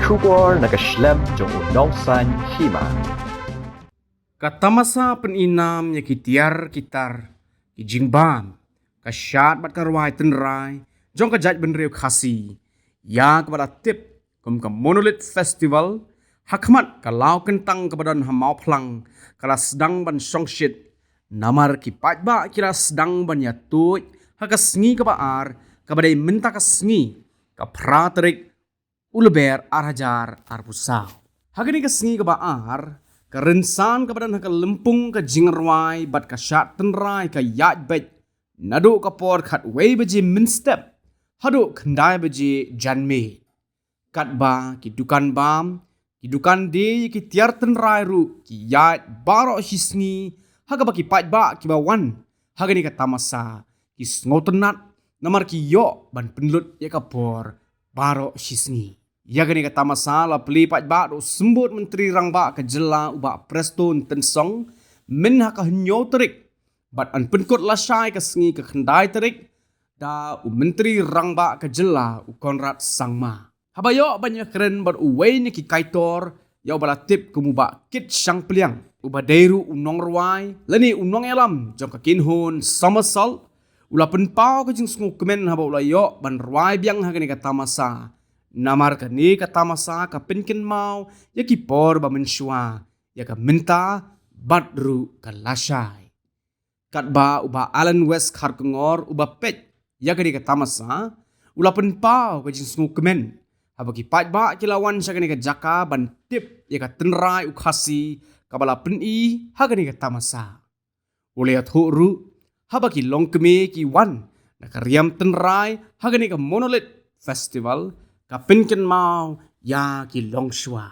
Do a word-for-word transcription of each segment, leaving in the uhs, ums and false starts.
Khubor na ka shlem jong u Nongsaiñ Hima. Ka tamasa pyni nam ïa ki tiar ki tar, ki jingbam, ka shad bad ka rwai tynrai jong ka jaitbynriew Khasi, ïa kaba la tip kum ka Monolith Festival, ha khmat ka law kyntang kaba don ha Mawphlang, ka la sdang ban shongshit. Namar ki paidbah ki la sdang ban ïatuid ha ka sngi kaba ar, kaba dei mynta ka sngi, ka phra tarik u Lber ar hajar arphew saw. Ha kane ka sngi kaba ar, ka rynsan kaba don ha ka lympung ka jingrwai bad ka shad tynrai ka ïaid beit naduh ka por khatwei baje mynstep haduh khyndai baje janmiet. Katba ki dukan bam, ki dukan die, ki tiar tynrai ruh ki ïaid baroh shisngi, ha kaba ki paidbah kiba wan ha kane ka tamasa ki sngewtynnat, namar ki ïoh ban pynlut ïa ka por baroh shisngi. Ïa kane ka tamasa la plie paidbah da u Symbud Myntri Rangbah ka jylla u Bah Prestone Tynsong, mynha ka hynñiew tarik, bad yn pynkut lashai ka sngi ka khyndai tarik da u Myntri Rangbah ka jylla u Conrad Sangma. Haba ïoh ban ïakren bad uwei na ki kaitor, ïa uba la tip kum u Bah Kit Shangpliang, uba dei ruh u nongrwai lane u nongïalam jong ka kynhun Somersault, u la pynpaw ka jingsngewkmen haba u la ïoh ban rwai biang ha kane ka tamasa. Namar kane ka tamasa ka pynkynmaw ïa ki por ba mynshuwa, ïa ka mynta bad ruh ka lashai. Katba u Bah Allen West Kharkongor uba peit ïa kane ka tamasa, u la pynpaw ka jingsngewkmen haba ki paidbah ki la wan sha kane ka jaka ban tip ïa ka tynrai u Khasi kaba la pyni ha kane ka tamasa. U la ïathuh ruh haba ki longkmie ki wan na ka riam tynrai ha kane ka Monolith Festival, ka pynkynmaw ïa ki longshuwa.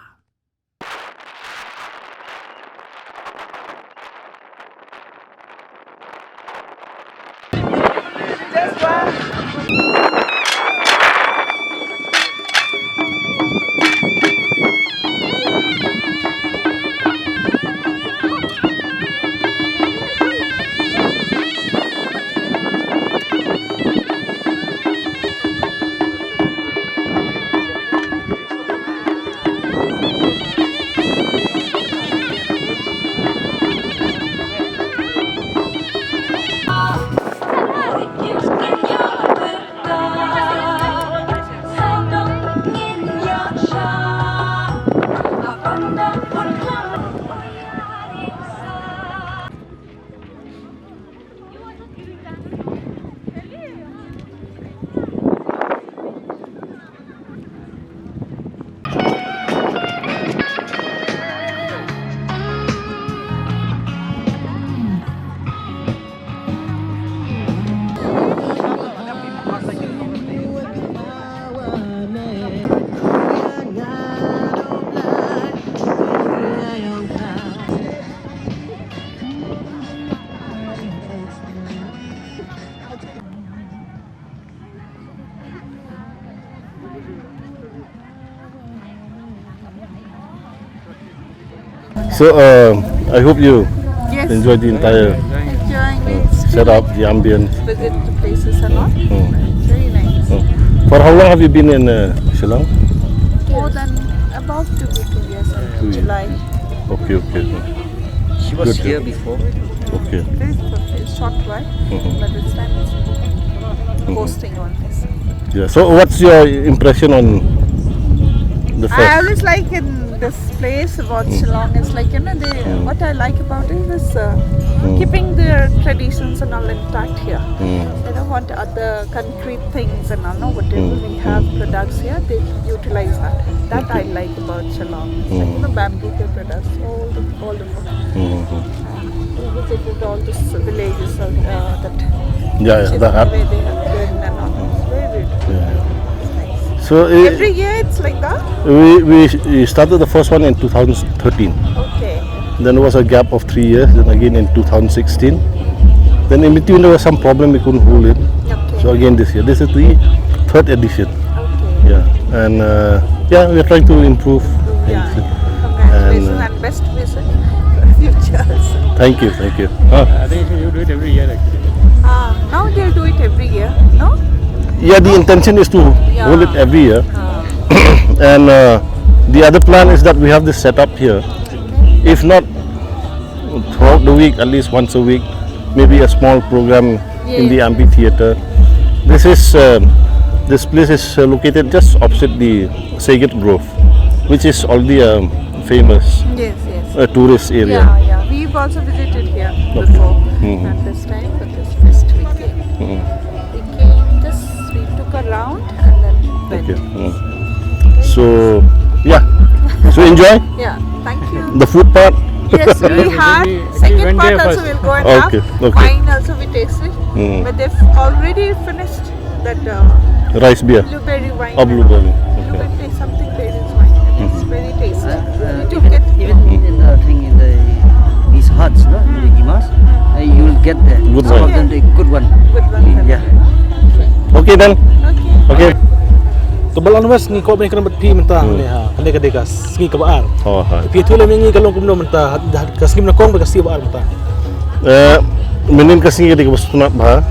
So, uh, I hope you Yes. enjoy the entire Enjoying it. Setup, the ambience. Visit the places and all. Mm. Very nice. Mm. For how long have you been in uh, Shillong? More than about two to two years in Two years. July. Okay, okay. She was Good, here good. Before. Okay. Very quick, very short while, Mm-hmm. but this time it's Mm-hmm. posting on this. Yeah. So, what's your impression on the I fest? Always like in this place about Mm. Shillong is like, you know, they, Mm. what I like about it is uh, Mm. keeping their traditions and all intact here. Mm. They don't want other country things and all, no, whatever Mm. we have Mm. products here, they utilize that. That I Okay. like about Shillong. It's like, you know, Mm. bamboo they produce all the, all the Mm-hmm. We visited all these villages of uh, that Yeah, yeah, that hap- where they have been and all. It's very beautiful. Yeah. It's nice. So, uh, Every year it's like that? We, we, we started the first one in two thousand thirteen. Okay. Then there was a gap of three years, then again in two thousand sixteen. Then in between there was some problem, we couldn't hold it. Okay. So again this year. This is the third edition. Okay. Yeah, and uh, yeah, we're trying to improve. Yeah. Things. Congratulations And, uh, and best wishes for the future also. Thank you, thank you. Huh? I think you do it every year actually. Uh, now they'll do it every year, no? Yeah, the intention is to Yeah. hold it every year. Uh, And uh, The other plan is that we have this setup here. If not throughout the week, at least once a week, maybe a small program in the amphitheater. This is um, this place is uh, located just opposite the Saget Grove, which is already a famous Yes, yes. uh, tourist area. Yeah, yeah. We've also visited here Okay. before. Mhm. Not this time, but this first we came. Mhm. We came just, we took a round and then went. Okay. Mm. So, yeah. So enjoy Yeah, thank you. the food part. Yes, we had. We- we Second went part there also first. Will go and Okay, have. Okay. Wine also we tasted. Mm. But they've already finished that uh, Rice beer. Blueberry wine. Oh, blueberry. Blueberry taste something berries wine. It's very tasty. Uh, You took even, it. even in the thing in the these huts, no, in the himas, uh, you'll get there. Good Some one. of them the good one. Good one. Yeah. Okay then. Okay. Okay. To Balang West ngi ko bne kena bet phi mynta Hmm. ne ha kane ka dei ka sngi kaba ar. Oh, ha. Phi tu le ngi ka long kumno mynta ha- ha- ka sngi na kong ba ka sngi ba ar mynta. Eh, mynnin ka sngi ka dei kaba sngewtynnat bha.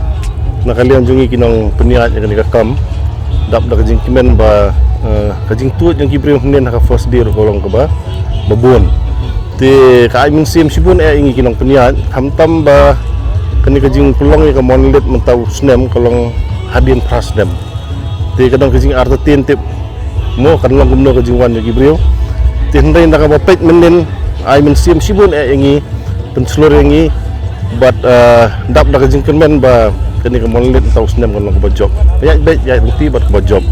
Na ka liang jong ngi ki nongpynïaid ïa kane ka kam. Dap da ka jingkmen ba eh, ka jingtuid jong ki briew mynnin ha ka first day ruh ka long kaba ba bun. Te ka ai mynsiem shibun eh ïa ngi ki nongpynïaid. Khamtam ba kane ka jingpynlong ïa ka monolith mynta u snem ka long hadien phra snem. Te ka dang ka jingartatien tip mo kan long kumno ka jingwan jong ki briew. Te hynrei na kaba peit mynnin ai mynsiem shibun eh ïa ngi, pynshlur ïa ngi bad eh, dap da ka jingkyrmen ba kane ka monolith mynta u snem kan long kaba jop. Ïaid beit ïaid lynti bad kaba jop.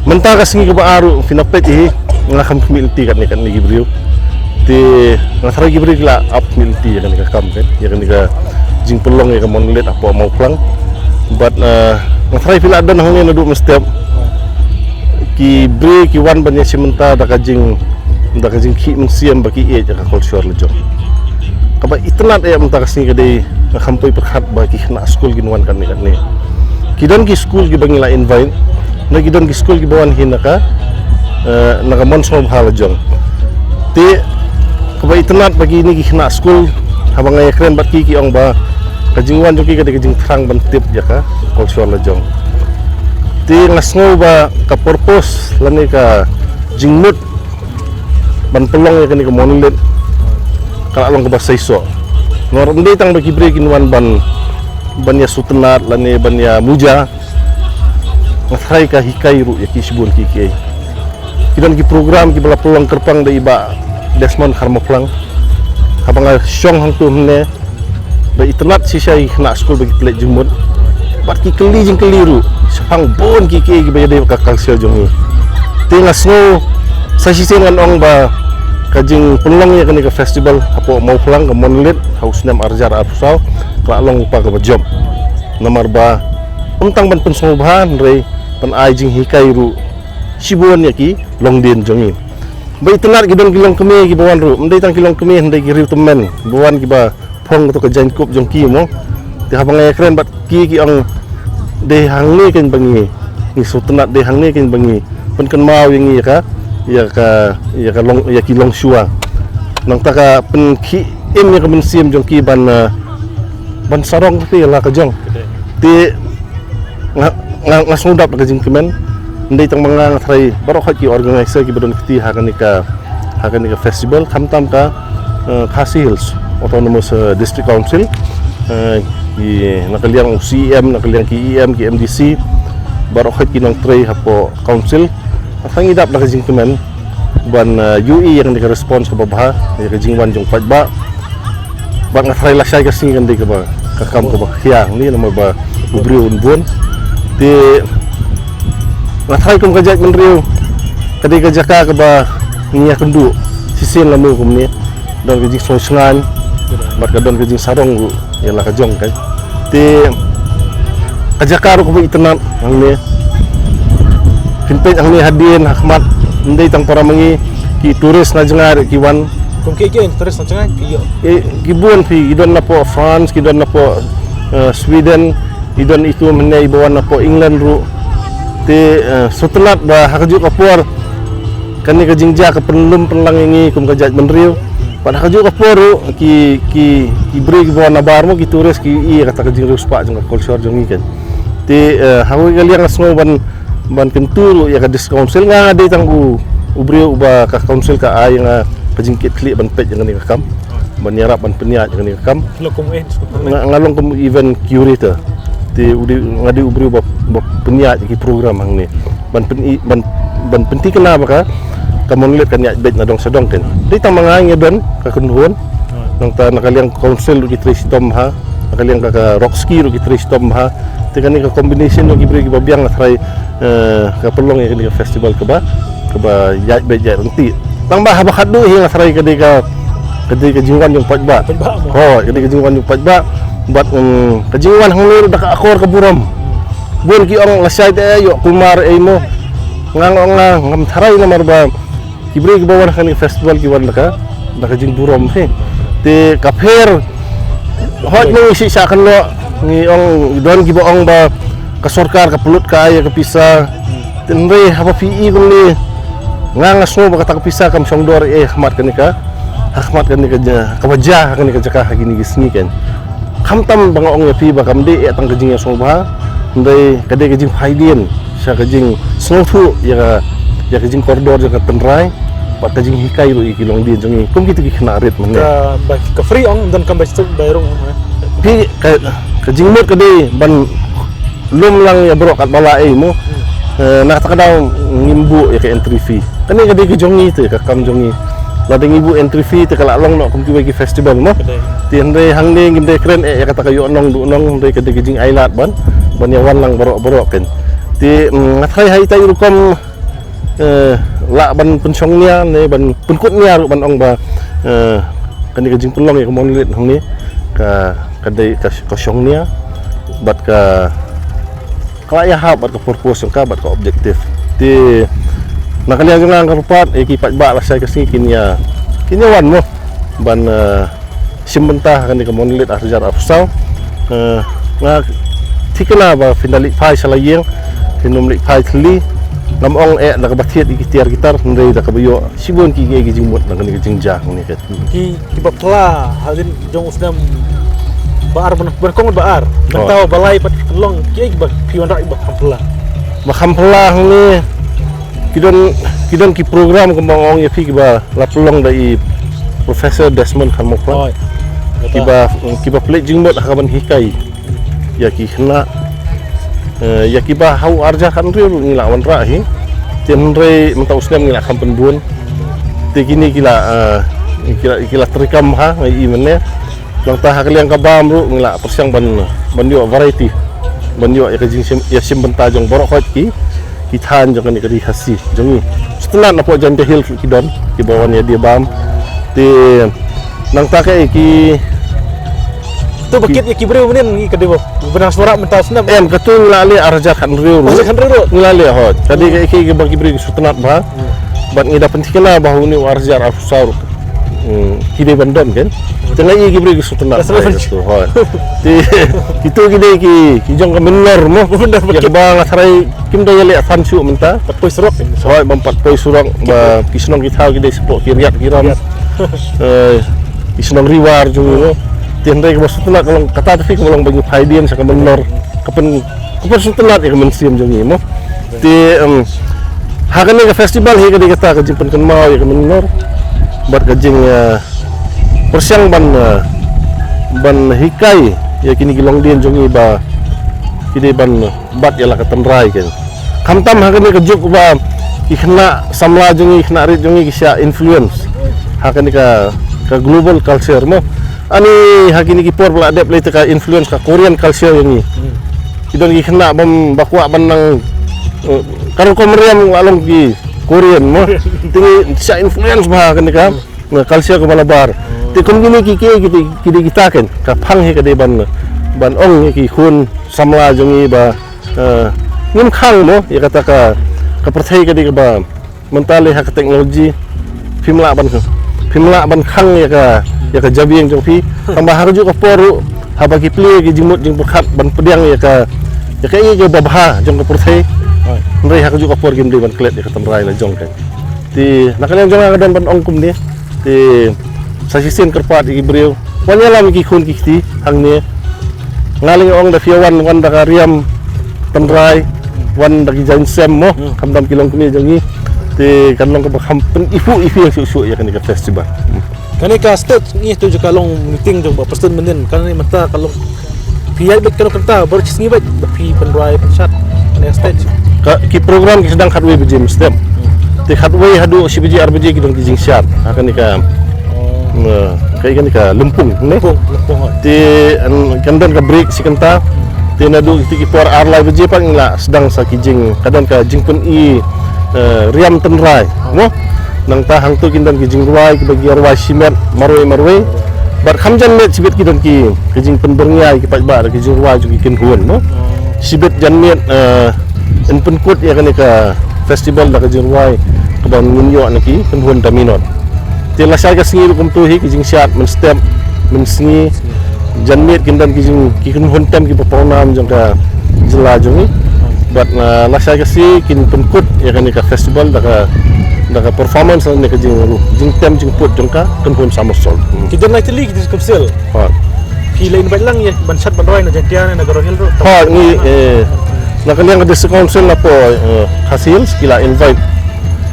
Mynta ka sngi kaba ar ruh phi na peit hi nga kham khmih lynti katne katne ki briew. Te nga tharai ki briew ki la ap khmih lynti ïa kane ka kam kan ïa kane ka jingpynlong ïa ka monolith hapoh Mawphlang. Bad eh, nga tharai phi la don hangne naduh mynstep. Ki briew ki wan ban ïa shim bynta da ka jing da ka jingkhih mynsiem ba ki ïeit ïa ka culture la jong. Kaba itynnat eh mynta ka sngi ka dei nga kham poi pyrkhat ba ki khynnah skul kin wan katne katne. Ki don ki skul kiba ngi la invite, na ki don ki skul kiba wan hi na ka eh, na ka mon sngewbha la jong. Te kaba itynnat ba kine ki khynnah skul haba nga ïakren bad ki ki ong ba ka jingwan jong ki ka dei ka jingthrang ban tip ïa ka culture la jong. Te nga sngew ba ka purpose lane ka jingmut ban pynlong ïa kane ka monolith ka la long kaba seisoh. Nor ym dei tang ba ki briew kin wan ban ban ïa sngewtynnat lane ban ïa muja. Nga tharai ka hikai ruh ïa ki shibun ki kiei. Ki don ki program kiba la pynlong kyrpang da i Bah Desmond Kharmawphlang. Haba nga shong hangto mynne ba itynnat shisha ïa ki khynnah skul ba ki pynleit jingmut bad ki kylli jingkylli ruh shaphang bun ki kiei kiba ïadei bad ka culture jong ngi. Te nga sngew sa shisien ngan ong ba ka jingpynlong ïa kane ka festival hapoh Mawphlang ka monolith ha u snem ar hajar arphew saw ka la long lypa kaba jop. Namar ba ym tang ban pynsngewbha hynrei ban ai jinghikai ruh shibun ïa ki longdien jong ngi. Ba itynnat ki don ki longkmie kiba wan ruh, ym dei tang ki longkmie hynrei ki riew tymmen ba wan kiba phong kato ka jaiñkup jong ki mo. Te haba nga ïakren bad ki ki ong dei hangne kein ba ngi ngi sngewtynnat, dei hangne kein ba ngi pynkynmaw ïa ngi ïa ka ïa ka ïa ka long ïa ki longshuwa. Nangta ka pynkhih im ïa ka mynsiem jong ki ban eh, ban sarong te la ka jong. Te nga nga nga sngewdap da ka jingkmen. Ym dei tang ma nga, nga tharai baroh hoi ki organizer kiba don kti ha kane ka ha kane ka festival, khamtam ka eh, Khasi Hills Autonomous eh, District Council, eh, ki na ka liang u C E M, na ka liang ki E M, ki M D C, baroh hoi ki nongtrei hapoh council. Nga tharai ngi dap da ka jingkmen ban eh, ïohi ïa kane ka response kaba bha ïa ka jingwan jong u paidbah. Bad nga tharai lashai ka sngi kan dei kaba ka kam kaba khia ngi namar ba u briew un bun. Te nga tharai kum ka jaitbynriew ka dei ka jaka kaba ngi ïakynduh shisien lano kumne. Don ka jingsngewshngaiñ bad ka don ka jingsarong ruh ïa la ka jong ka. Te ka jaka ruh kaba itynnat hangne. Phin peit hangne hadien ha khmat, ym dei tang para ma ngi, ki tourist na jngai ruh ki wan. Kum ki ki tourist na jngai ki ïoh. Eh, ki bun phi, ki don napoh France, ki don napoh eh, Sweden, ki don itu mynne iba wan napoh England ruh. Te eh, sngewtynnat ba ha kajuh ka por kane ka jingjia ka pynlum pynlang ïa ngi kum ka jaitbynriew. Bad ha kajuh ka por ruh ki ki ki briew kiba wan nabar mo, ki tourist ki ïohi ïa kata ka jingriewspah jong ka culture jong ngi kan. Te eh, ha kawei ka liang nga sngew ban ban kyntu ruh ïa ka District Council, nga dei tang u U briew uba ka council ka ai nga ka jingkitkhlieh ban peit ïa kane ka kam, ban ïarap ban pynïaid ïa kane ka kam. Nga, nga long kum event curator. Te u dei, nga dei u briew ba, ba pynïaid ïa ki program hangne. Ban pyn, ban, ban pynthikna ba ka, ka Monolith kan ïaid beit na dong sha dong keiñ. Dei tang ma nga ngi don ka kynhun. Nangta na ka liang council ruh ki trei shitom bha, na ka liang ka, ka Rock Ski ruh ki trei shitom bha. Te kane ka combination jong ki briew kiba biang nga tharai, eh, ka pynlong ïa kane ka festival kaba, kaba ïaid beit ïaid ryntih. Tang ba haba khatduh hi nga tharai ka dei ka, ka dei ka jingwan jong paidbah. Paidbah mo. Ho, ka dei ka jingwan jong paidbah. Bad, um, ka jingwan hangne ruh da ka akor ka burom. Bun ki ong lashai te ïoh kulmar ei mo. Nga ong nga ngam tharai namar ba ki briew kiba wan ha kane ka festival ki wan da ka, da ka jingburom hi. Te ka pher, hooid ngi shisha kynnoh, ngi ong don kiba ong ba ka sorkar ka pynlut ka ai ïa ka pisa. Te hynrei haba phi i kumne, nga nga sngew ba kata ka pisa kam shong dor eh ha khmat kane ka, ha khmat kane ka ja-, kaba jia ha kane ka jaka ha kine ki sngi keiñ. Khamtam ba nga ong ïa phi ba kam dei eh tang ka jingïasngewbha, hynrei ka dei ka jingphaidien sha ka jingsngewthuh ïa ka, ïa ka jingkordor jong ka tynrai bad ka jinghikai ruh ïa ki longdien jong ngi kum kito ki khynnah rit mynne. Ka, ba, ka free ong, don kam ba stuk ba rung ong, eh. Phi ka, ka jingmut ka dei ban lum lang ïa baroh katba lah ei mo. Eh, na kata ka daw ngim buh ïa ka entry fee. Kane ka dei ka jong ngi te, ka kam jong ngi. Lada ngi buh entry fee te ka la long noh kum kiwei ki festival mo. Ka dei. Te hynrei hangne ngim dei kren eh ïa kata ka ïoh nong duh nong, hynrei ka dei ka jingailad ban, ban ïawan lang baroh baroh keiñ. Te, mm, nga tharai ha ita i rukom, eh, lah ban pynshong nia ne ban pynkut nia ruh ban ong ba, eh, kane ka jingpynlong ïa ka Monolith hangne ka, ka dei ka, ka shong nia bad ka, ka la ïahap bad ka purpose jong ka bad ka objective. Te na ka liang jong nga nga kyrpad ïa ki paidbah lashai ka sngi kin ïa, kin ïa wan mo ban, eh, shim bynta ha kane ka Monolith arhajar arphew saw. Eh, nga thikna ba phin da leit phai sha la ïing, phin ym leit phai thylli. Ngam ong eh da kaba thied ïa ki tiar ki tar hynrei da kaba ïoh shibun ki, ki, ki jingmut na kane ka jingjia hangne ka. Ki, kiba pla hadien jong u snem ba ar ban, ban kong ba ar. Nangta ba lai pat ki long kiei kiba phi wanrah kiba kham pla. Ba kham pla hangne ki don, ki don ki program kumba nga ong ïa phi kiba la pynlong da i Professor Desmond Kharmukhlaiñ. Kiba, kiba pynleit jingmut ha kaban hikai ïa ki khynnah, eh, ïa kiba ha u arhajar khathynriew ruh ngi la wanrah hi. Te hynrei mynta u snem ngi la kham pynbun. Te kine ki la, eh, ki la, ki la treikam ha ngi i mynne. Nangta ha ka liang ka bam ruh ngi la pyrshang ban, ban ïoh variety, ban ïoh ïa ka jingshim, ïa shim bynta jong baroh khoit ki, ki thaiñ jong kane ka ri Khasi jong ngi. Sngewtynnat na pdeng Jaintia Hills ki don kiba wan ïa die bam. Te nangta ka ki, to ba kit ïa ki briew mynnin ngi ka dei ba bynang sngewrap mynta u snem. Em, katu ngi la leh arhajar khathynriew ruh. Arhajar khathynriew ruh. Ngi la leh hooid. Ka dei ka ki, kiba ki briew ki sngewtynnat bha. Bad ngi da pynthikna ba une u arhajar arphew saw ruh, hmm, ki dei ban don keiñ. Te nga i ki briew ki sngewtynnat. Hooid. Te kito ki dei ki, ki jong ka mynnor mo. Ïa kiba nga tharai kim da ïaleh than shuh mynta. Pat poi surok. Hooid, bym pat poi surok ba ki shnong ki thaw ki dei shapoh ki riat ki ram. Eh, ki shnong Riwar jong ngi mo. Te hynrei kaba sngewtynnat ka long kata te phi kaba long ba ngi phaidien sha ka mynnor. Ka pyn, ka pynsngewtynnat ïa ka mynsiem jong ngi mo. Te, em, ha kane ka festival hi ka dei kata ka jingpynkynmaw ïa ka mynnor bad ka jing, eh, pyrshang ban, eh, ban hikai ïa kine ki longdien jong ngi ba ki dei ban bat ïa la ka tynrai keiñ. Khamtam ha kane ka juk ba ki khynnah samla jong ngi, khynnah rit jong ngi ki shah influence ha kane ka, ka global culture mo. Ani ha kine ki por ba la dep lei te ka influence ka Korean culture jong ngi. Ki don ki khynnah bym ba kwah ban nang, eh, ka rukom riam la long ki Korean mo. Te ngi shah influence bha kane ka, eh, culture ka Malabar. Te kum kine ki, ki, ki, ki dei kita keiñ ka phang hi ka dei ban, ban ong ïa ki khun samla jong ngi ba, eh, ngim khang mo ïa kata ka, ka pyrthei ka dei kaba mynta lei ha ka technology, phim lah ban, phim lah ban khang ïa ka, ïa ka jabieng jong phi. Tangba ha kajuh ka por ruh, haba ki plie ki jingmut jingpyrkhat ban pdiang ïa ka, ïa ka, ïa ka babha jong ka pyrthei. Hynrei ha kajuh ka por kim dei ban klet ïa ka tynrai la jong ka. Te na ka liang jong nga ka don ban ong kumne. Te sa shisien kyrpad ïa ki briew wan ïalam ïa ki khun ki kti hangne. Nga lei nga ong da phi wan, wan da ka riam tynrai, wan da ki jaiñsem mo, khamtam ki longkmie jong ngi. Te kan long kaba kham pyn-ihu ihu ïa shuh shuh ïa kane ka festival. Kane ka stage ngi tu jaka long meeting jong ba president mynnin, kane mynta ka long phi ïaid beit ka long kata, baroh shi sngi beit ba phi pynrwai pynshad kane ka stage. Ka, ki program ki sdang khatwei baje mynstep. Te khatwei haduh shi baje ar baje ki don ki jingshad. Ha kane ka, oh, na, ka, kane ka lympung ne. Lympung, lympung, oh. Te, an, kan don ka break shi kynta. Te naduh kiti ki por ar lai baje pat ngi la sdang sa ki jing, ka don ka jingpyn-i, eh, riam tynrai mo. Nangta hangto kin don ki jingrwai kiba ki rwai shimet marwei marwei. Bad kham jan miet shibit ki don ki, ki jingpynbyrngia ki paidbah da ki jingrwai jong ki kynhun mo. Shibit jan miet, eh, yn pynkut ïa kane ka festival da ka jingrwai kaba ngin ïoh na ki kynhun da minot. Te lashai ka sngi ruh kumto hi ki jingshad mynstep mynsngi. Jan miet kin don ki jing, ki kynhun tem kiba pawnam jong ka jylla jong ngi. Bad, ah, lashai ka sngi kin pynkut ïa kane ka festival da ka, da ka performance ne ka jing, jingtem jingput jong ka kynhun Samussol. Hmm. Ki don lai tylli ki jingkupsil. Ha. Phi la invite lang ïa ban shad ban rwai na Jaintia ne na Garo Hills ruh? Ha, ngi, eh, na ka liang ka District Council na pdeng, eh, Khasi Hills ki la invite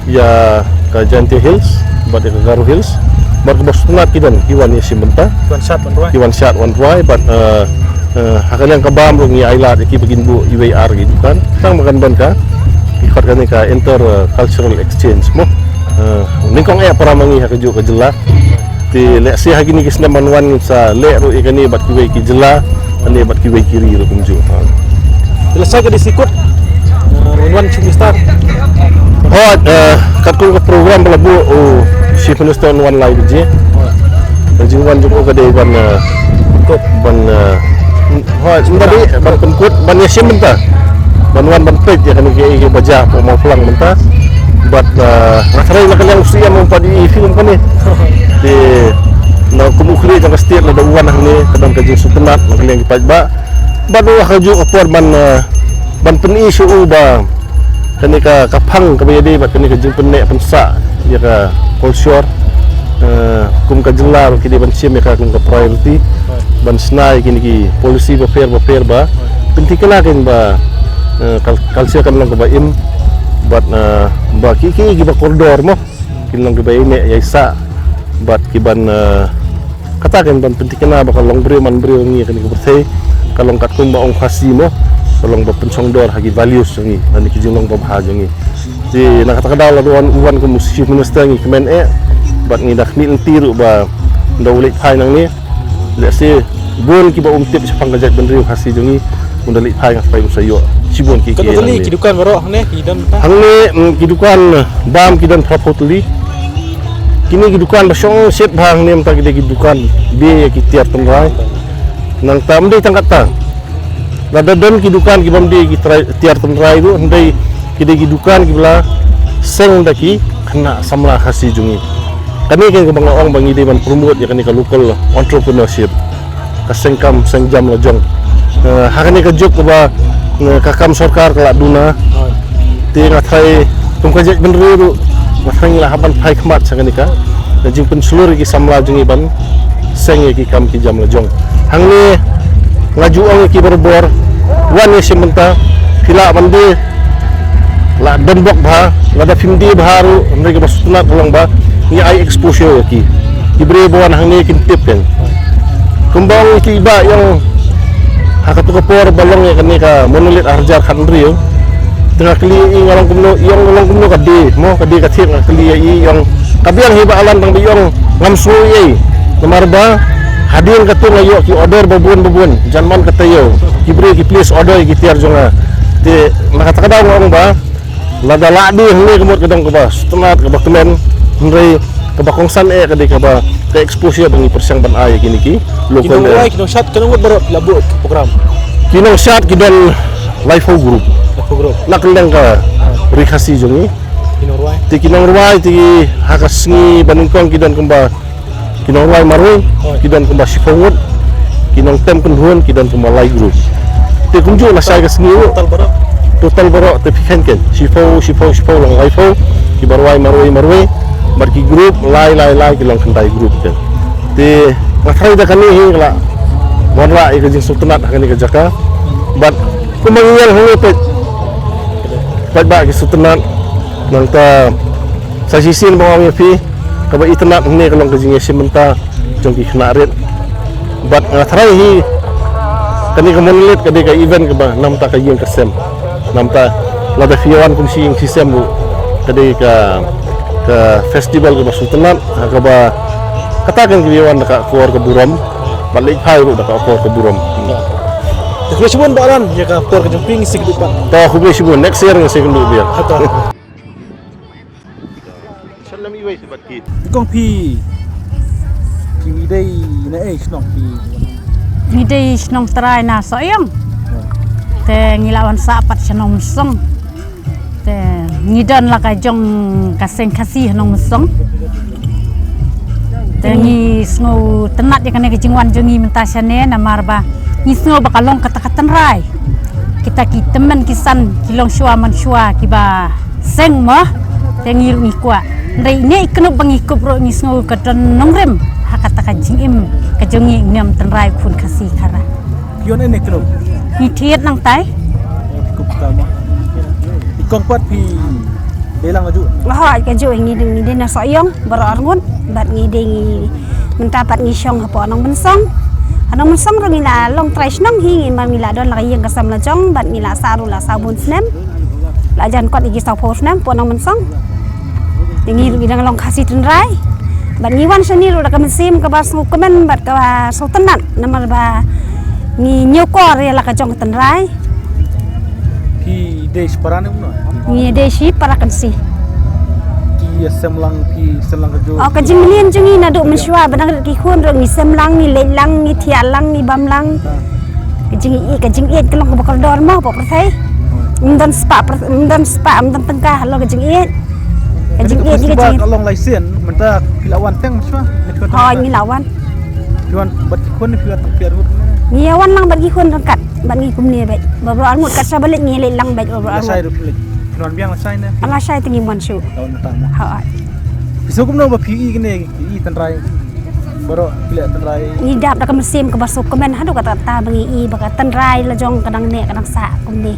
ïa ka Jaintia Hills bad ïa ka Garo Hills. Bad kaba sngewtynnat ki don ki wan ïashim bynta. Ki wan shad wan rwai. Ki wan shad wan rwai bad, eh, eh, ha ka liang ka bam ruh ngi ailad ïa ki ba kin buh iwei ar ki dukan. Tang ba kan don ka, ki khot kane ka inter, eh, cultural exchange mo. Eh, nyngkong eh para ma ngi ha kajuh ka jylla. Te lehse ha kine ki snem ban wan ngin sa leh ruh ïa kane bad kiwei ki jylla, kane bad kiwei ki ri ruh kumjuh. Ha. Te lehse ka dei sikut, eh, wan wan Chief Minister. Hooid, eh, katkum ka program ba la buh u Chief Minister un wan lai baje. Ka jingwan jong u ka dei ban, eh, ban, eh, hooid, ynda dei ban pynkut, ban ïashim bynta. Ban wan ban peit ïa kane kiei kiba jia hapoh Mawphlang mynta. Bad, ah, nga tharai na ka liang u Siem um pat ïohi film kane. Te na kum u khlieh jong ka state lada u wan hangne ka don ka jingsngewtynnat na ka liang ki paidbah. Bad u ha kajuh ka por ban, ah, ban pyni sha u ba kane ka, ka phang kaba ïadei bad kane ka jingpynneh pynsah ïa ka kolshor. Eh, kum ka jylla ruh ki dei ban shim ïa ka kum ka priority. Ban shna ïa kine ki policy bapher bapher ba pynthikna kein ba, eh, kal-, culture kan long kaba im bad, eh, ba ki, ki, kiba kordor mo kin long kiba ïaineh ïaisah bad ki ban, eh, kata kein ban pynthikna ba ka longbriew manbriew ngi kane ka pyrthei ka long katkum ba ong Khasi mo, ka long ba pynshongdor ha ki values jong ngi, ha ki jinglong babha jong ngi. Te na kata ka daw lada u wan, u wan kum u Chief Minister ngi kmen eh bad ngi da khmih lynti ruh ba da u leit phai nangne. Lehse bun kiba um tip shaphang ka jaitbynriew Khasi jong ngi, un da leit phai nga tharai un sa ïoh shibun ki, ki, katno tylli nangne ki dukan baroh hangne ki don ta? Hangne, mm, ki dukan bam ki don phraphew tylli. Kine ki dukan ba shong shet bha hangne mynta ki dei ki dukan die ïa ki tiar tynrai. Nangta ym dei tang katta. Lada don ki dukan ki bym dei ki trai-, tiar tynrai ruh, hynrei ki dei ki dukan kiba la seng da ki khynnah samla Khasi jong ngi. Kane kein kaba nga ong ba ngi dei ban promote ïa kane ka local entrepreneurship. Ka seng kam seng jam la jong. Eh, ha kane ka juk kaba, eh, ka kam sorkar ka la duna. Te nga tharai kum ka jaitbynriew ruh nga tharai ngi la hap ban phai khmat sha kane ka, ka jingpynshlur ïa ki samla jong ngi ban seng ïa ki kam ki jam la jong. Hangne nga ju ong ïa ki barabor, wan ïashim bynta, phi lah ban die, lah don bok bha, lada phim die bha ruh, hynrei kaba sngewtynnat ka long ba ngi ai exposure ïa ki. Ki briew ba wan hangne kin tip kein. Kumba ong ïa ki ba ïong ha kato ka por ba long ïa kane ka Monolith arhajar khathynriew. Te nga kylli ïa i nga long kumno, i ong long kumno ka die, mo ka die ka thied, nga kylli ïa i ong ka biang hi Bah Alan, tang ba i ong ngam sngew ei. Namar ba hadien kato nga ïoh ki order ba bun ba bun, jan man ka taïew. Ki briew ki place order ïa ki tiar jong nga. Te na kata ka daw nga ong ba lada lah die hangne ka mut ka dei kaba sngewtynnat kaba kmen, hynrei kaba kongsan eh ka dei kaba ka exposure ba ngi pyrshang ban ai ïa kine ki local. Ki nongrwai, ki nongshad, ki nongwut baroh ki la buh program. Ki nongshad ki don laiphew group. Laiphew group. Na kylleng ka ri Khasi jong ngi. Ki nongrwai. Te ki nongrwai te ha ka sngi ba nyngkong ki don kumba ki nongrwai marwei, ki don kumba shiphew ngut, ki nongtem kynhun, ki don kumba lai group. Te kumjuh lashai ka sngi ruh. Total baroh. Total baroh te phi khein kein. Shiphew, shiphew, shiphew long laiphew, kiba rwai marwei, marwei. Bad ki group, lai, lai, lai, ki long khyndai group kein. Te nga tharai da kane hi ka la wanrah ïa ka jingsngewtynnat ha kane ka jaka. Bad kumba ngi ïeng hangne peit, paidbah ki sngewtynnat, nangta Sa shisien ba nga ong ïa phi, kaba itynnad hangne ka long ka jingïashim bynta jong ki khynnah rit. Bad nga tharai hi kane ka Monolith ka dei ka event kaba namar ka ïing ka sem. Namar lada phi ïa wan kum shi ïing shi sem ruh ka dei ka, ka festival kaba sngewtynnad, ha kaba kata kan ki ïa wan da ka akor ka burom, bad leit phai ruh da ka akor ka burom. Te khublei shibun Bah Ran ïa ka por ka jong phi, ngin sa ïakynduh pat. To khublei shibun, next year ngin sa ïakynduh biang. Ha to. Shan lam iwei se bad ki. Kong phi. Phi dei na ei shnong phi? Ngi dei shnong trai na Sohiong. Te ngi la wan sah pat sha Nongmynsong. Te ngi don la ka jong ka seng Khasi ha Nongmynsong. Te ngi sngewtynnad ïa kane ka jingwan jong ngi mynta shane namar ba ngi sngew ba ka long kata ka tynrai. Kita ki tymmen ki san ki long shuwa man shuwa kiba seng mo, te ngi ruh ngi kwah. Hynrei ine i knup ba ngi kup ruh ngi sngew ka don nongrim ha kata ka jingim ka jong ngi, ngim tynrai khun Khasi Khara. Phi wan ine i knup? Ngi thied nangtai. Kup tama. I kong pat phi dei lang kajuh? Hooid kajuh, ngi dei, ngi dei na Sohiong baroh arngut, bad ngi dei ngi mynta pat ngi shong hapoh Nongmynsong. Ha Nongmynsong ruh ngi la long trai shnong hi, ngi man ngi la don la ka ïing ka sem la jong, bad ngi la sah ruh la saw bun snem. La jan kot ïa ki saw phew snem hapoh Nongmynsong. Ngi ruh ngi dang long Khasi tynrai. Bad ngi wan shane ruh da ka mynsiem kaba sngewkmen bad kaba sngewtynnad namar ba ngi ñiewkor ïa la ka jong ka tynrai. Phi dei shi para ne kumno? Ngi dei shi para Khasi. Ki ïa sem lang, phi sem lang kajuh? Oh, ka jingmlien jong ngi naduh mynshuwa ba dang rit ki khun ruh ngi sem lang, ngi leit lang, ngi thiah lang, ngi bam lang. Ka jingïeit, ka jingïeit ka long kaba kordor mo hapoh pyrthei. Ym don spah, ym don spah, ym don tyngka halor ka jingïeit. Ka jingïeit ka jingïeit. Ka long lai sien, mynta phi la wan teng mynshuwa? Hooid, ngi la wan. Phi wan bad ki khun ne phi wan tang phi arngut ne? Ngi ïa wan lang bad ki khun ryngkat, bad ngi kumne beit. Baroh arngut kat shaba leit ngi leit lang beit baroh arngut. Lashai ruh phi leit. Phi wan biang lashai ne? Lashai te ngim wan shuh. Hooid. Phi sngew kumno ba phi i kane, i tynrai? Baroh phi leh tynrai. Ngi dap da ka mynsiem kaba sngewkmen haduh katta katta ba ngi i ba ka tynrai la jong ka dang neh ka dang sah kumne.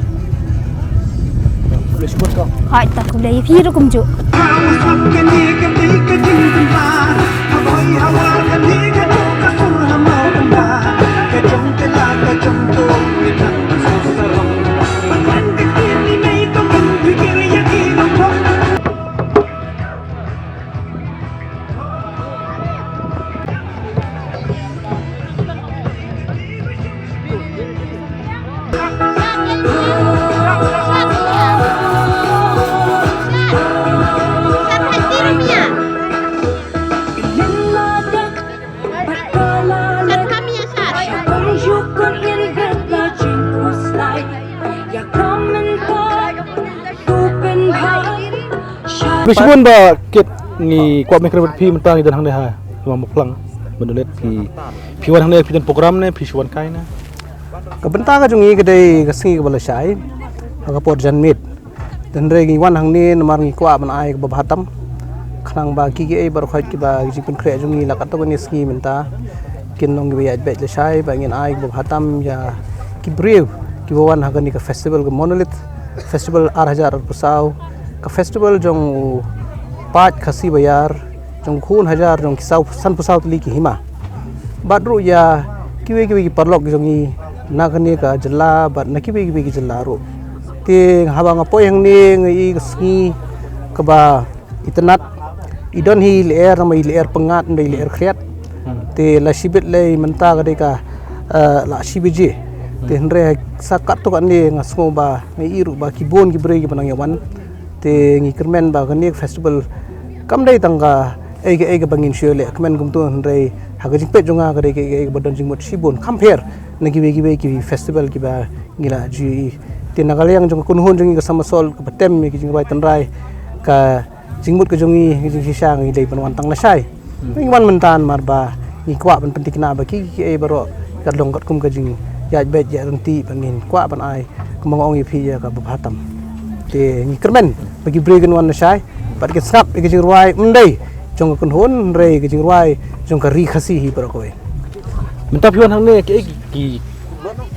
Khublei shibun kong. Hooid, to khublei ïa phi ruh kumjuh. Khublei shibun Bah Kit, ngi kwah ban kren bad phi mynta ngi don hangne ha Ïing Mawphlang. Mynta phi, phi wan hangne phi don program ne phi shu wan kai ne? Ka bynta ka jong ngi ka dei ka sngi kaba lashai ha ka por janmiet. Hynrei ngi wan hangne namar ngi kwah ban ai kaba bha tam. Khnang ba ki, kiei baroh kiba ki jingpynkhreh jong ngi la katto katne sngi mynta kin long kiba ïaid beit lashai, ba ngin ai kaba bha tam ïa ki briew kiba wan ha kane ka festival ka Monolith Festival ar hajar arphew saw, ka festival jong u paid Khasi Baïar, jong khun hajar, jong ki saw, sanphew saw tylli ki hima. Bad ruh ïa kiwei kiwei ki paralok jong ngi na kane ka jylla bad na kiwei kiwei ki jylla ruh. Te haba nga poi hangne nga i ka sngi kaba itynnad, i don hi lyer, namar i lyer pyngngad, i lyer khriat. Te la shibit lei mynta ka dei ka, eh, la shi baje. Te hynrei sa katto katne nga sngew ba nga i ruh ba ki bun ki briew kiba nang ïa wan. Te ngi kyrmen ba kane ka festival kam dei tang kaei kaei kaba ngin shu leh kmen kumto, hynrei ha ka jingpeit jong nga ka dei kaei kaei kaba don jingmut shibun, kham pher na kiwei kiwei ki festival kiba ngi la ju i. Te na ka liang jong ka kynhun jong ngi ka Summer Soul kaba tem ïa ki jingrwai tynrai, ka jingmut ka jong ngi, ka jingshisha ngi dei ban wan tang lashai. Ngi wan mynta namar ba ngi kwah ban pynthikna ba ki, kiei baroh ka long katkum ka jingïaid beit ïaid ryntih ba ngin kwah ban ai, kumba nga ong ïa phi, ïa kaba bha tam. Te ngi kyrmen ba ki briew kin wan lashai bad kin sngap ïa ka jingrwai, ym dei jong ka kynhun, hynrei ka jingrwai jong ka ri Khasi hi baroh kawei. Mynta phi wan hangne kiei ki, ki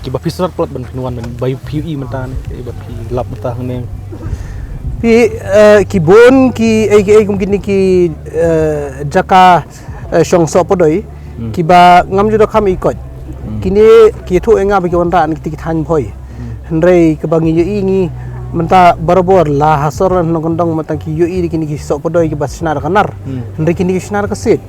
kiba phi sngewtynnad palat ban phin wan, ban ba phi i mynta ne, kiba phi lap mynta hangne? Phi, eh, ki bun ki ei ki ei kum kine ki, eh, jaka, eh, shong soh pdoi, kiba ngam ju da kham ïa ki koit. Kine ki thoh ïa nga ba ki wanrah na kiti ki thaiñ Bhoi. Hynrei kaba ngi ïohi ngi mynta barabor la ha sor nongkyndong mynta ki ïohi da kine ki soh pdoi kiba shna da ka nar. Hynrei kine ki shna da ka siej.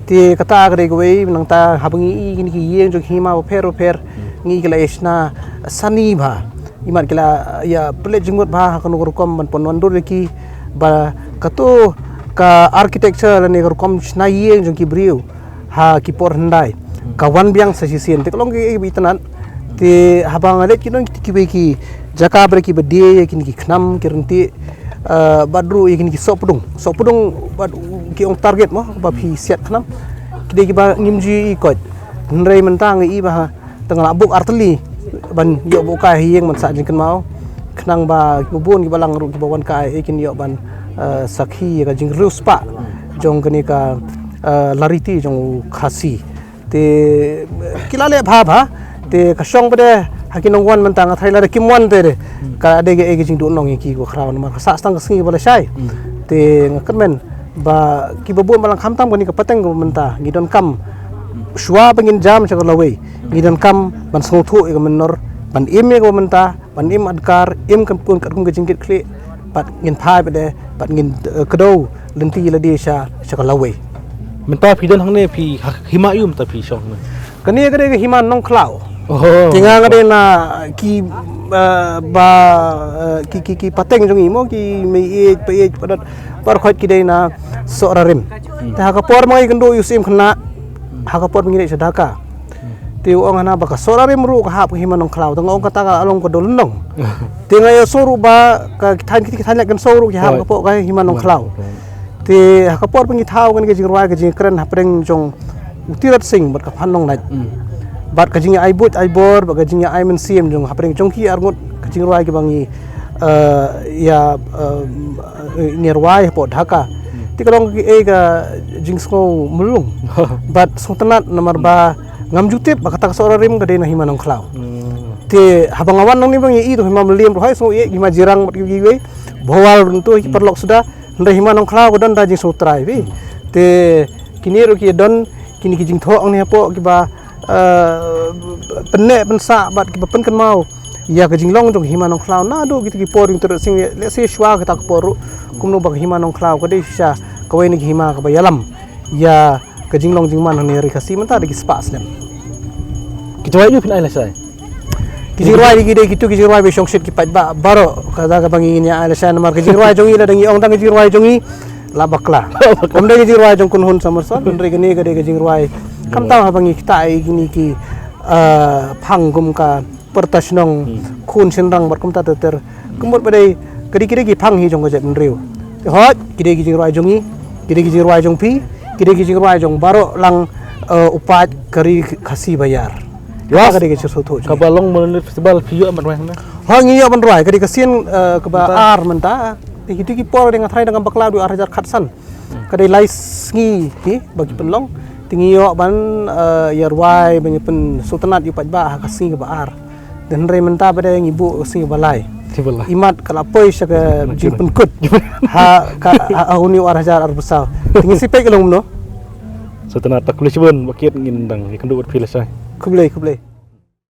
Te kata ka dei kawei, nangta haba ngi i kine ki ïing jong hima bapher bapher, ngi i ki la ïa shna sani bha. Imat ki la ïa pynleit jingmut bha ha kano ka rukom ban pynwandur ïa ki, ba kato ka architecture lane ka rukom shna ïing jong ki briew ha ki por hyndai ka wan biang sa shisien. Te ka long kaei kaba itynnad. Te haba nga leit ki don kiti kiwei ki jaka ba dei kiba die ïa kine ki khnam ki ryntih, eh, bad ruh ïa kine ki soh pdung. Soh pdung bad ki ong target mo, ba phi siat khnam. Ki dei kiba ngim ju i koit. Hynrei mynta nga i ba ha, te nga la buh artylli ban ïoh buh kai ha ïing ban sah jingkynmaw. Khnang ba kiba bun kiba lang ruh kiba wan kai, eh, kin ïoh ban, eh, sakhi ïa ka jingriewspah jong kane ka, eh, lariti jong u Khasi. Te ki la leh bha bha. Te ka shong pat de ha ki nongwan mynta, nga tharai lada kim wan te de ka dei kaei ka jingduhnong ïa ki, ko khraw namar ka sah tang ka sngi ba la shai. Te nga kyrmen ba kiba bun ba lang khamtam kane ka pateng kaba mynta ngi donkam, shuwa ba ngin jam sha ka lawei, ngi donkam ban sngewthuh ïa ka mynnor, ban im ïa kaba mynta, ban im adkar, im kam pun katkum ka jingkitkhlieh, bad ngin phai pat de, bad ngin, eh, kdew lynti lade sha, sha ka lawei. Mynta phi don hangne phi ha, hima aïu mynta phi shong hangne? Kane ka dei ka hima Nongkhlaw. Oh. Te nga nga dei na ki, eh, ba, eh, ki, ki, ki pateng jong i mo, ki Meiieit, Paieit, Padot, Parkhot ki dei na Sohrarim. Te ha ka por ma ngi kynduh ïa u Syiem Khynnah, ha ka por ma ngi leit sha Dhaka. Te u ong hana ba ka Sohrarim ruh ka hap ka hima Nongkhlaw. Te nga ong kata ka long ka dei lynnong. Te nga ïohsngew ruh ba ka thaiñ kiti ki thaiñ Laitkynshew ruh ki hap ka pok ka hima Nongkhlaw. Te ha ka por ba ngi thaw kane ka jingrwai ka jingkren hapdeng jong u Tirot Sing bad ka Phan Nonglait. Bad ka jingai buit ai bor bad ka jingai mynsiem jong hapdeng jong ki arngut ka jingrwai kiba ngi, eh, ïa, eh, ngi rwai hapoh Dhaka. Te ka long kaei ka jingsngew mlung bad sngewtynnat namar ba ngam ju tip ba kata ka Sohrarim ka dei na hima Nongkhlaw. Te haba nga wan nangne ba ngi i to hima Mylliem ruh hoi sngew ïeit, hima Jirang bad kiwei kiwei, Bhowal ruh to ki paralok suda. Hynrei hima Nongkhlaw ka don da jingsngewtrai phi. Te kine ruh ki don kine ki jingthoh hangne hapoh kiba, eh, pynneh pynsah bad kiba pynkynmaw ïa ka jinglong jong hima Nongkhlaw naduh kito ki por jong u Tirot Sing, lehse shuwa kata ka por ruh, kumno ba ka hima Nongkhlaw ka dei shisha kawei na ki hima kaba ïalam ïa ka jinglong jingman hangne ha ri Khasi mynta da ki spah snem. Ki jingrwai aïu phin ai lashai? Ki jingrwai ki dei kito ki jingrwai ba shongshit ki paidbah baroh, kata kaba ngi ngin ïa ai lashai namar ka jingrwai jong ngi lada ngi ong tang ka jingrwai jong ngi la bakla. Kam dei ka jingrwai jong Kynhun Samarson, hynrei kane ka dei ka jingrwai khamtam haba ngi ktah ïa kine ki, eh, phang kum ka pyrta shnong, khun shynrang bad kumta ter ter. Ka mut ba dei ka dei ki dei ki phang hi jong ka jaitbynriew. Te hooid ki dei ki jingrwai jong ngi, ki dei ki jingrwai jong phi, ki dei ki jingrwai jong baroh lang, eh, u paid ka ri Khasi baïar. Kata ka dei ka jingsngewthuh jong ngi. Kaba long Mylliem Festival phi ïoh ban rwai hangne? Hooid ngi ïoh ban rwai, ka dei ka sien, eh, kaba ar mynta. Te kito ki por dei nga tharai dang bakla duh ar hajar khatsan. Ka dei lai sngi hi ba ki pynlong. Te ngi ïoh ban, eh, ïa rwai ban ïa pynsngewtynnat ïa u paidbah ha ka sngi kaba ar. Te hynrei mynta pat de ngi buh ka sngi kaba lai. Sngi kaba lai. Imat ka la poi sha ka jingpynkut. Ha ka, ha, ha une u ar hajar arphew saw. Te ngin sa peit ka long kumno. Sngewtynnat, ta khublei shibun, ba kit ngin dang ïakynduh bad phi lashai. Khublei, khublei.